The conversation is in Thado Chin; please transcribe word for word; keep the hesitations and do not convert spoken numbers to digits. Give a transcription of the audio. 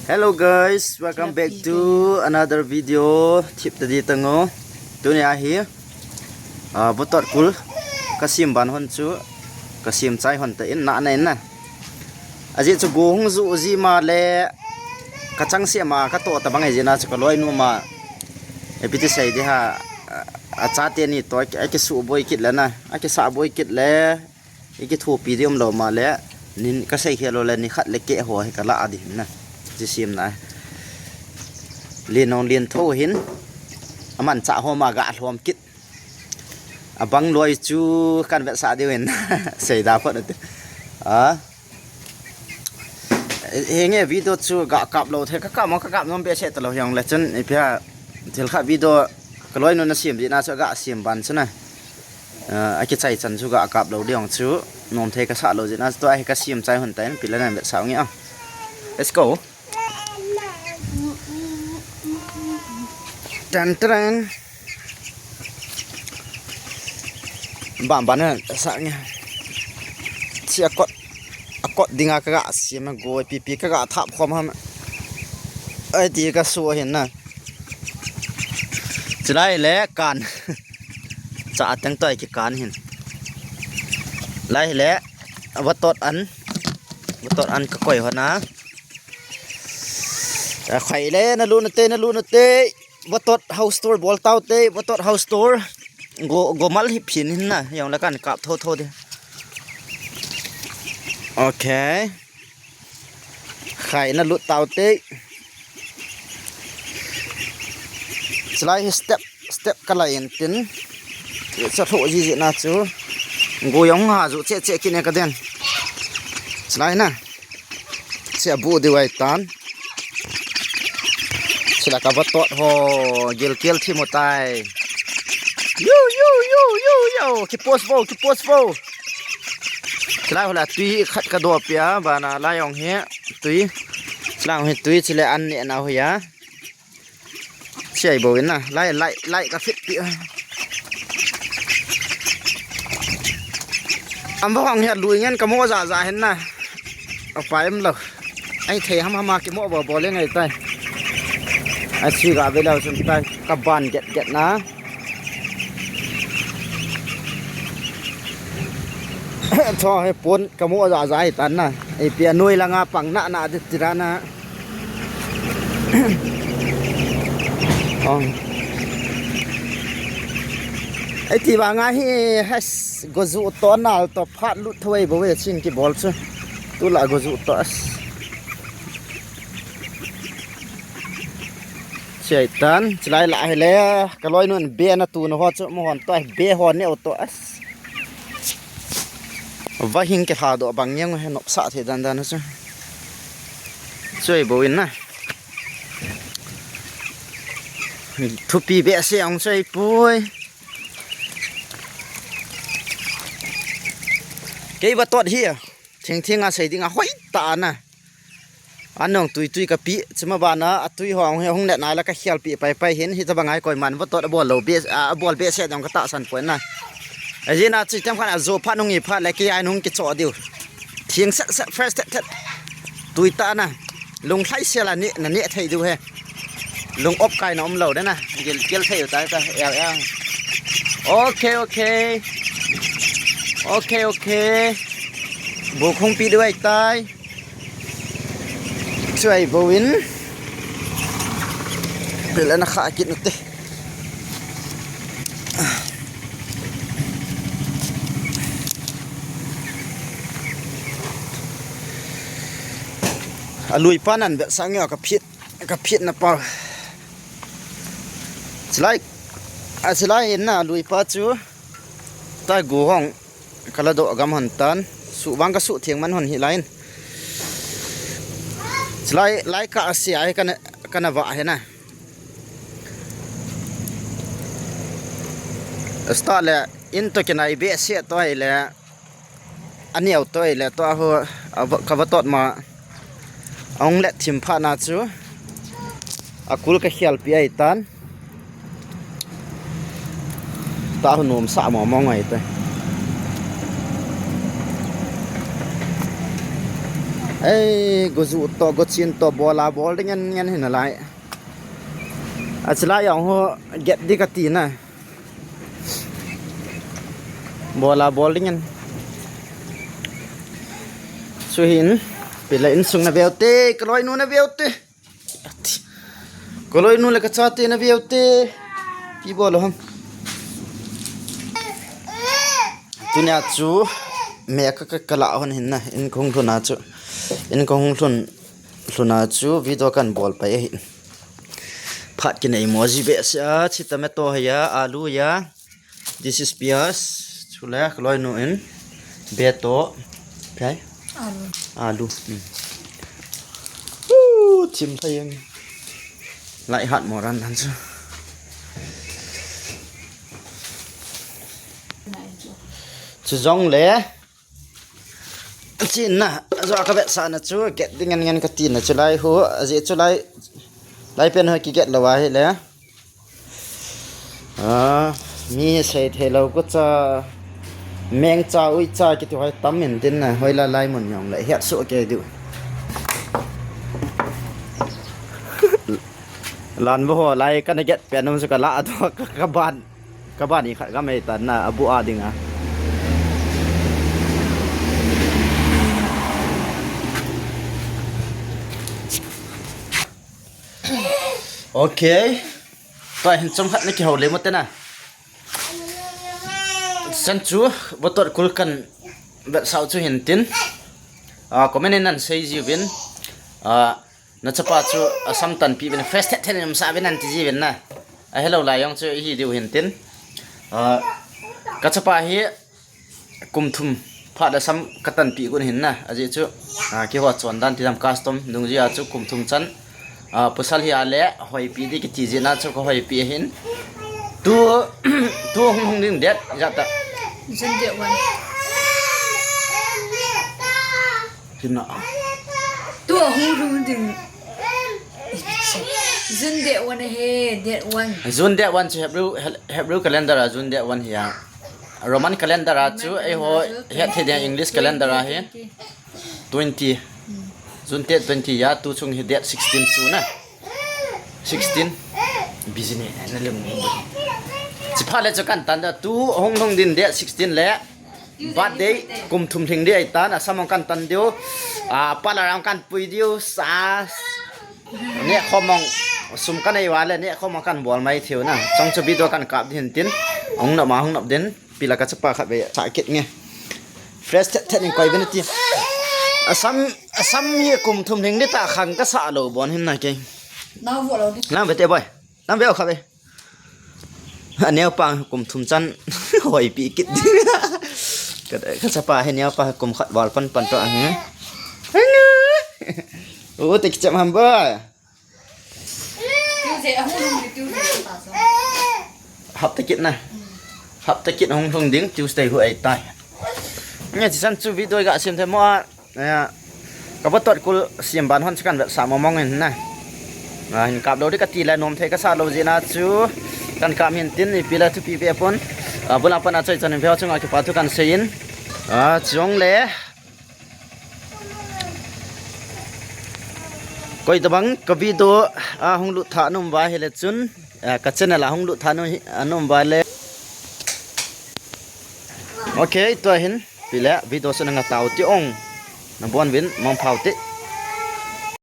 Hello guys, welcome back to another video. Thip tadi tango. Tuni ahi, ah, vatot kul kasim ban hon chu, kasim chai hon ta in na na in na. Aji chu go hung ju ji ma le, kachang sia ma kato ta bang aji na chu kaloinu ma. Epiti sei di ha, a, achate ni to, aki, aki su boi kit le na, aki sa boi kit le. Iki thupi di um lo ma le, nin ka sei khel lo le, ni khat le keh ho hi ka la a di hin na. Chi sim na. Lien ong lien tho hin. Aman cha ho ma ga hlom kit. Abang loi chu kan vetsah diu hin. Sei da phot ati. A. Henge video chu ga kap lo the, ka kap mo, ka kap nom be se ta lo hiang le chun, ipi ha, thil kha video kaloinu na sim di na chu ga sim ban chu na. Ah, akichai chan chu ga kap lo diong chu, nom thei ka sa lo jin a, tua hi ka sim chai hun tain, pila nan vetsah nge a. Let's go. Tan tan. Bam ban na sa nge. Chi akot, akot dinga ka ga sim go, pipi ka ga thap khom ham. Ai ti ka su hin na. Chilai le kan. Cha ateng toi kikan hin. Lai le, vatot an. Vatot an ka koi hona. Khai le, na lu na te, na lu na te. Vatot house tour bol tau te, vatot house tour. Go, go mal hi phin hin na, yong la kan kap tho tho de. Okay. Khai na lut tau te. Chilai hi step, step ka la in tin. Cha tho ji ji na chu. Go yong ha ju che che kine ka den. Chilai na. Chia bu di wai tan. Chila ka vatot ho. Gil kel thi mo tai. Yo, yo, yo, yo, yo. Ki post vo, ki post vo. Chilai hola tui khat ka do pia, bana lai ong hi tui. Chilai ong hi tui chile an ne na ho ya. Chai bo na, lai, lai, lai ka fit pi. Am bo hong hi lui ngen ka mo ja ja hin na. A pai em lo. Ai thei ham ham a ki mo bo bo le ngai tai. A si ga ve lo sun tai. Ka ban get get na. Tho he pon ka mo ja ja hi tan na. Ei pia noi la nga pang na na de tira na. Ong. Ei ti ba nga hi has go ju to nal to phat lut thoi bo we chin ki bol chu. Tu la go ju to as. Chai tan, chilai la hi le, ka loi nun be na tu na ho chu mo hon to be ho ne to as. Va hing ke ha do bang yang he nop sa the dan dan chu. Choi bo in na. Thupi be se ang choi pui. Kei ba tot hi. Thing thing a sei ding a hoi ta na. Anong tui tui ka pi, chuma bana, a tui ho hong, hong let nai la ka hial pi pai pai hin, hi ta bangai koi man, va tot a bol lo be, a, a bol be se dong ka ta san poi na. A jin a chi tem khan a zo pha nung i pha le ki ai nung ki cho diu. Thing set set fresh set set. Tui ta na. Lung thlai se la ni, na ni thei diu he. Lung op kai na um lo de na. Gil, gil thei u tai ta, el, el. Okay, okay. Okay, okay. Bu khong pi diu ai tai. Chuai bo in. Pela na kha kit na te. A lui pa nan be sang yo ka phit, ka phit na pa. Chilai, a chilai in na lui pa chu. Ta gu hong. Ka la doh gam hon tan. Suh vang ka suh thiang man hon hi lain. Chilai, lai ka a sia hi kana, kana vah hi na. Start le, in to kinai be sia to hi le. Aniau to hi le to a ho, a va, ka va tot ma. A hong let thim pha na chu. A kul ka hial pi ai tan. Ta hu nom sa mo mo ngai te. Ei, go ju to, go chin to, bola bol ding ngen ngen hi nalai. Achilai jong ho get di kati na. Bola bol ding ngen. Chuhin, pila insung na veu te, kaloinu na veu te. Kaloinu le kachate na veu te. Ipi bol u ham. Tunia chu me ka, ka, kala hon hin na, in kahung lhun a chu. In kahung lhun, lhun a chu video kan bol pai ahi. Phat kinei mo ji behseh a, chi tomato hi a, alu hi a. This is piyaj. Chule kaloinu in beto. Kai? Alu. Alu. Hmm. Woo, chim thei ang. Lai hat mo ran dan chu. Chu jong le. Chin na, jo ka vetsahna chu, get ding ngen ngen kati na chu lai hu, ajeh chu lai, lai pen ho kiget lou ahi le. Ah, mi sei thei lou ku cha, meng cha, ui cha kiti hoi tam in tin na, hoila lai mun jong le, hiat su ke diu. Lan bo ho lai kana get pen um su ka la a to ka, ka ban. Ka ban i khat ka mei tan na, abu a ding a. Okay. Tua hin chom khat na kihou le mo te na. Chan chu, botot kul kan vetsah u chu hin tin. Ah, comment in nan sei ji uvin. Ah, Na chapa chu asam tanpi uvin, fresh thet thet in umsah uvin nan ti ji uvin na. Ahelou lai jong chu ihi diu hin tin. Ah, ka chapa hi kum thum phat a sam ka tanpi got hin na. Ajeh chu, ah, keiho chondan ti dam custom nung jeh a chu kum thum chan, ah, pasal hi a le hoipi di kiti jeh na chu ka hoipi ahin. Tu, tu hung hung ding date ijat ta. June date one. Kina. Tu hung hung ding. June date one ahi, date one. June date one chu Hebrew, Hebrew calendar a June date one hi a. Roman calendar a chu, eiho, het thei ding English calendar a hi. Twenty. Hmm. June date twenty a, tu chung hi date sixteen chu na. Sixteen. Business na lem. Chi phat le chu kan tan da, tu hung hung ding date sixteen le. Birthday, kum thum lhing di ahi tan, asam jong kan tan diu, ah, parlour jong kan pui diu, sa, neh khom jong, sum ka nei uva le, neh khom jong kan bol mai thei u na. Chong chu video kan kap di hin tin, hung nop ma, hung nop din, pila ka chapa khat vei, sa kit nge. Fresh thet thet in koi uvin ti. Asam, asam hi kum thum lhing di ta khang ka sa lou bon hin na ke. Nang ve te boy. Nang ve o kha ve. Aneo pa kum thum chan hoipi kit. Ka, ka chapa hi neo pa kum khat val pan pan to ahi. U te kicham ham ba. Tuesday ahung lhung ding, Tuesday ka ta so. Hapta kit na. Hapta kit hung lhung ding Tuesday hu ahi tai. Nge chi san chu video ga sim the mo a. Aya, ka botot kul siam ban hon chu kan vetsah mong mong in na. Ah, hin kap lou di kati le nom thei ka sa lou jeh na chu kan kap hin tin ipi le thupi ve pon. Ah, bula pan a choi chan in veo chunga kipa thu kan sei in. Ah, chong le. Koi tabang ka video a hung lut tha nom uva hi le chun, ah, ka channel a hung lut tha nom hi, a nom uva le. Okay, tua hin. Pile video suna nga tau ti ong. Na bon vin mong phau ti.